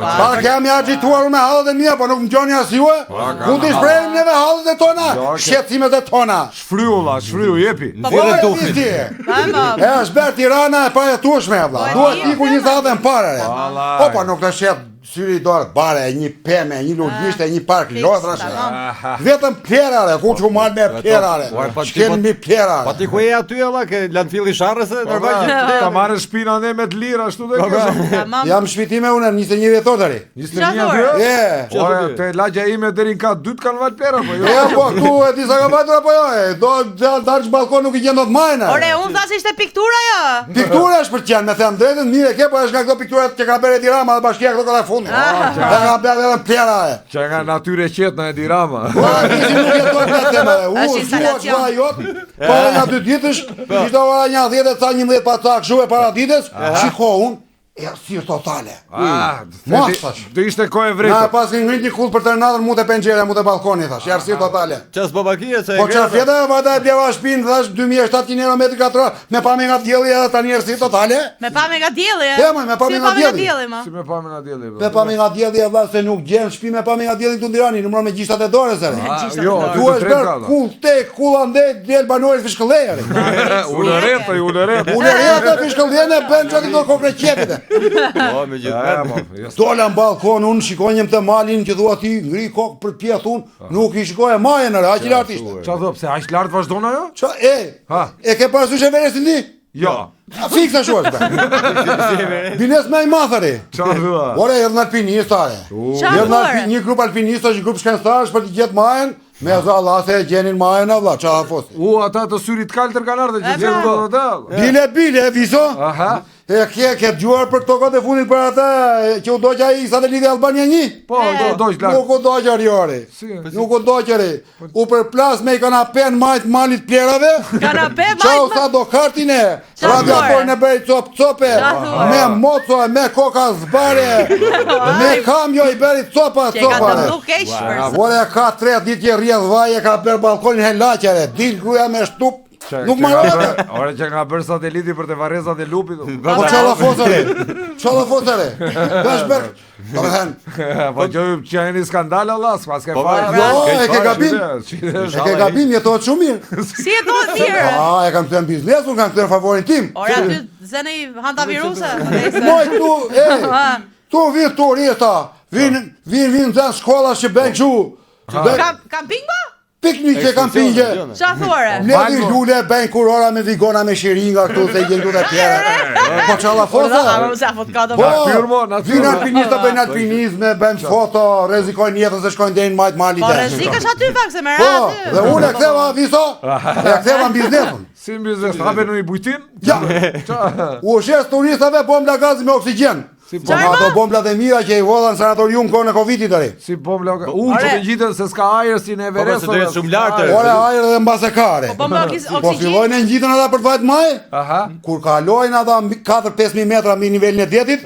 Pa kemi agjituar unë me hallet e mia, po nuk më dëgjoni as ju. Ku t'i shprehim neve hallet e tona, shqetësimet e tona. Shfryu vlla, shfryu jepi. Po, po, po, E është bërë Tirana e pajetueshme vlla. Duhet iku një sahat më parë. Po po nuk të shet syri i dorë bare, një pemë, një lulishte, një park lojërash. Vetëm plehra, ku çu marr me plehra. Po shkel mi plehra. Po ti ku je aty vlla, ke landfilli Sharrës e normal që ta marrësh shpinë ne me të lirë ashtu dhe po, po. Jam shpitime unë 21 vjetor tani. 21 aty? Je. Ore, te lagja ime deri në kat dytë kanë vajt plehra po jo. Ja, po këtu e di sa ka vajtur apo jo? E, do do dalësh balkon nuk i gjen dot majën. Ore, unë thash ishte piktura jo. Piktura është për të qenë, me thënë drejtën, mirë e ke, po është nga këto pikturat që ka bërë Edi Rama dhe bashkia këto kohët e fundit. Ah. Dhe ka bërë vetëm plehra. E. Që nga natyrë e qetë në Edi Rama. Po, ti si nuk jeton me tema. U Është zgjua instalacion. çfarë jot. Para një dy ditësh, ishte ora një 10 e ca 11 pa ca kështu e para ditës, shiko unë, errësirë totale. Ah, Mos, thash. do ishte kohë e Na vretër. pas një ngrit një kull për të natën mu te penxherja, mu te balkoni thash, errësirë totale. Ças babakie se e Po çfarë fjeta e vajta e bleva shtëpinë, thash 2700 euro metri katror, me pamje nga dielli edhe tani errësirë totale. Me pamje nga dielli. e? E, moj, me pamje Si nga dielli. dielli, ma. Si me pamje nga dielli. po. Me pamje nga dielli e vlla se nuk gjen shtëpi me pamje nga dielli këtu në Tiranë, numëron me gishtat e dorës ere. Ah, jo, aty Tu të është drejtë bërë ka. vlla. kull te, kull ande, del banorët fishkëllej ere. Ulëret, ai ulëret. Ulëret e fishkëllen e bën çati do kokë qepit. Po, me gjithë. Ja, po, jo. Dola në balkon, unë shikoj të malin që thua ti, ngri kokë për pjesë unë, nuk i shikoj e majën ere, aq i lart ishte. Qa do, pse aq lart vazhdon ajo? Qa, e, Ha. e ke parasysh Everestin ti? Jo. A fiks ashtu është. be. Biles më i madh are. Qa thua? Ore, erdhën alpinista are. Qa Erdhën thua? alpi, një grup alpinistash, një grup shkencëtarësh për të gjetë majën, me za se e gjenin majën e vlla, qa fos. U, ata të syrit kaltër kanë ardhur që E, gjenë pra. do të. Bile bile, viso. Aha. E ke ke dëgjuar për këto kohët e fundit për atë e, që u dogj ai sateliti Albania 1? Po, do dogj lart. Nuk u dogj ori ori. Si? Nuk u dogj ori. U përplas me i kanape në majt malit plerave. Kanape majt Çau ma- sa do kartin e, Qa radiatorin e bëri cop cope, Qa thua? me moco e me koka zbare, me kamjo i bëri copa Që e ka copa. dëmtu keq për Ore ka tre ditë që rrjedh vaj e ka bërë balkonin helaqere, dil gruaja me shtup, Që- nuk që marrë ka atë. bërë- Ore që nga bërë sateliti për të varrezat e lupit. Po qa la fosare? Qa la fosare? Dash bërë, do me thënë, Po që që janë një skandal Allah, s'ka s'ka Po, fare. po, jo, e ke gabim, Që e ke gabim, jetohet shumë mirë. Si e do mirë? A, e kam thënë biznes, unë kam thënë favorin tim. Ore aty zënë i hantaviruse. nejse. Moj tu, e, tu vinë turista, vinë, vinë, vinë nxënë shkolla që bëjnë kështu. Bëjnë Kam kamping po? piknike, kampingje. Qa thuare? Mbledhin lule, bëjnë kurora me vigona me shiringa këtu se i gjen këtu dhe tjera. Po qa la Ore, fosa? ama mos e fut ka do. Po, Natyrë, mo, natyrë. Vinë alpinista, bëjnë alpinizme, bëjnë foto, rrezikojnë jetën se shkojnë deri në majt malit. Po rrezik është aty pak se me Po, ra aty. dhe unë e ktheva viso, e ktheva në biznesin. Si në biznes, hape në një bujtin? Ja, u shes turistave bombla gazi me oksigjen. Si Po nga ato bomblat e mira që i vodha në sanatorium kohën e Covidit tani. Si bombla, u që Ore. të ngjiten se s'ka ajër si në Everest. Po, se do jetë ore, shumë s'ka lart, ajër. Ore ajër dhe mbase kare. Po bomba okis- Po oksigjen. fillojnë e ngjitën ata për të vajt maj, Aha. kur kalojnë ata mbi 4-5 mijë metra mbi nivelin e detit,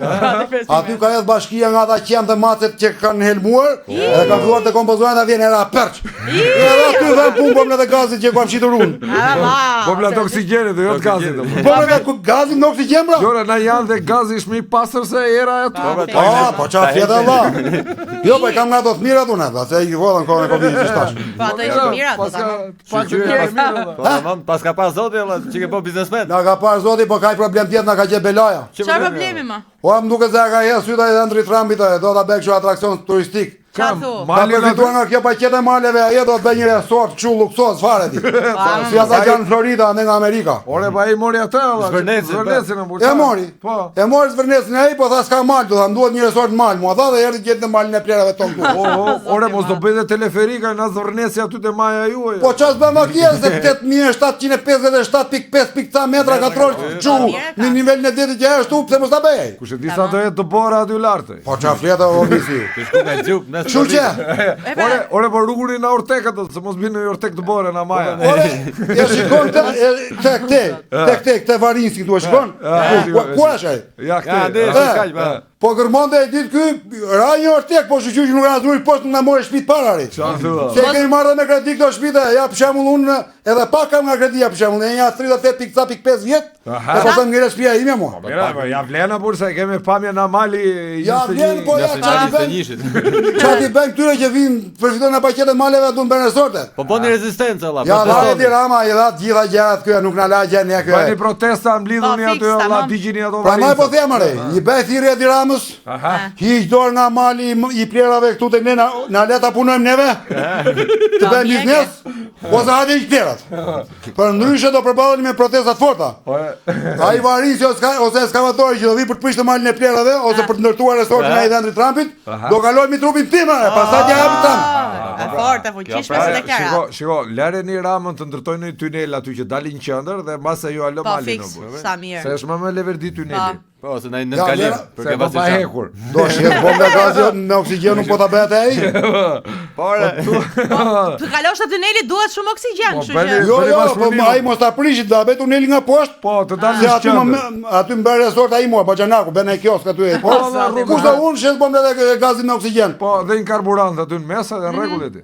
aty ka hedh bashkia nga ata qenë dhe macet që kanë helmuar, edhe kanë filluar të kompozohen ata vjen era perç. Edhe aty vën punë bomblat e gazit që kam shitur unë. Ah, Bombla të oksigjenit dhe jo të gazit. Bomblat e gazit në oksigjen bra? Jo, na janë dhe gazi është më i pastër se era aty. Po, Ah, po çfarë fjetë Allah. Jo, po i kam nga ato të mirat unë, ata, se i vodhën kohën e Covidit që tash. Po ato ishin mira ato Paska tamam. pak të mira mirë. Po tamam, pas ka pas zoti valla, që ke bë biznesmen. Na ka parë zoti, po ka i problem tjetër, na ka gjetë belaja. Çfarë problemi më? Po më duket se ja ka hedh syta i Andri Trumpit, e do ta bëj kështu atraksion turistik. Qa thu? Ka Malin përfituar aty. nga kjo paqetë e maleve, ajo do të bëj një resort kështu luksoz fare ti. Si ata që janë në Florida, ande nga Amerika. Ore, pa ai mori atë valla. Zvërnecin, po. Zvërnecin në bursa. E mori. Po. E mori zvërnecin ai, po tha s'ka mal, do tha më duhet një resort në mal. Mua tha dhe erdhi gjetë në malin e plerave tonë këtu. O, o, ore, mos do bëj dhe teleferika na zvërneci aty te maja juaj. Po çfarë s'bën makia se 8757.5 pikë metra katror çu në nivelin e detit që është tu, pse mos ta bëj ai? Kush e di sa do jetë të bora aty lart. Po çfarë flet o visi. Të shku nga gjup, mes. Kështu që, E pra, Ore, ore, po rruguri na ortekët, se mos binë në ortek të bore na maja. ore, e shikon të te te te te te Varinski tu e shikon? E, Ku ku është ai? Ja Ja, këte. ne, E. kaq, po. Po gërmonte e ditë ky, ra një ortek, po shyqyr që nuk ra zuri poshtë nuk na morë shtëpi para ri. Çfarë thua? Se kemi marrë dhe me kredi këto shtëpitë, ja për shembull unë edhe pak kam nga kredia për shembull, e nja 38.5 vjet, Aha. e pastaj ngre shtëpia ime mua. Mira, po ja vlen apo se kemi pamje nga mali Ja vlen, po ja Nëse çfarë një ti bën? njishit. Çfarë ti bën këtyre që vinë përfitojnë nga paketet maleve duan bën resorte? Po bëni rezistencë valla. Ja dha protestoni. Edi Rama, i dha të gjitha gjërat kjo, nuk na la gjë ne kjo. Bëni protesta, mblidhuni Po, aty, fiks, valla, tamam. digjini ato Prandaj po varincët. them re, një bëj thirrje Edi Ramës, Aha. hiq dorë nga mali i, i plerave këtu tek ne, na, na le ta punojmë neve. Të Po, bëjmë mirë biznes, ose hajde hiq plerat. Për ndryshe do përballemi me protesta të forta. Po, e- Ai varisi ose ose eskavatori që do vi për të prishë malin e plerave ose për të ndërtuar resortin e Vendrit Trumpit, do kaloj mi trupin tim, e, pastaj t'ja japi Trump. Ah, E fortë, e fuqishme Kjo si pra, deklaratë. Shiko, shiko, lëreni Ramën të ndërtojnë një tunel aty që dalin në qendër dhe mbase ju alo Po, malin. fiks, o, po. sa mirë. Se është më më leverdi tuneli. Po, se na i Ja, nën kalim. lera- Për Se ke po pa Vasil Shan. hekur. Do shet bomba gazi me oksigjen nuk po ta bëhet ai. Po, re. Të kalosh aty tuneli duhet shumë oksigjen, Po, kështu bëni- që. Jo, Bëri jo, po bashkëpunim. ai mos ta prishit, do ta bëj tunelin nga poshtë. Po, të dalin Se në aty më qendër. aty më bën resort ai mua, bacanaku, bën ai kiosk aty ai. Po, Po, rrugën. kush do unë shet bomba e gazit me oksigjen. Po, dhe një karburant aty në mes edhe në rregull e ti.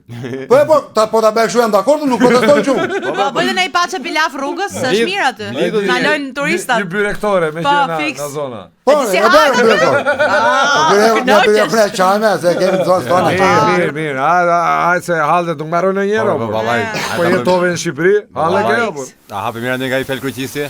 Po e, po, ta po ta bëj kështu jam dakord, nuk protestoj kështu. Po bëjnë ne i paçe pilaf rrugës, se është mirë aty. Mblidhuni- Na lojnë turistat. Një byrektore me Po, që na fiks. na zona. Po, E di si e bërë hanë bërë. Po bërë, ne bërë pre çajme, se kemi zonë tonë. Mirë, mirë, mirë. A, a, a, se hallet nuk marrojnë ndonjëherë. Po, po, po. vallai. Po jetove në Shqipëri, halle ke apo? A hapi mira nga i fel kryqisi?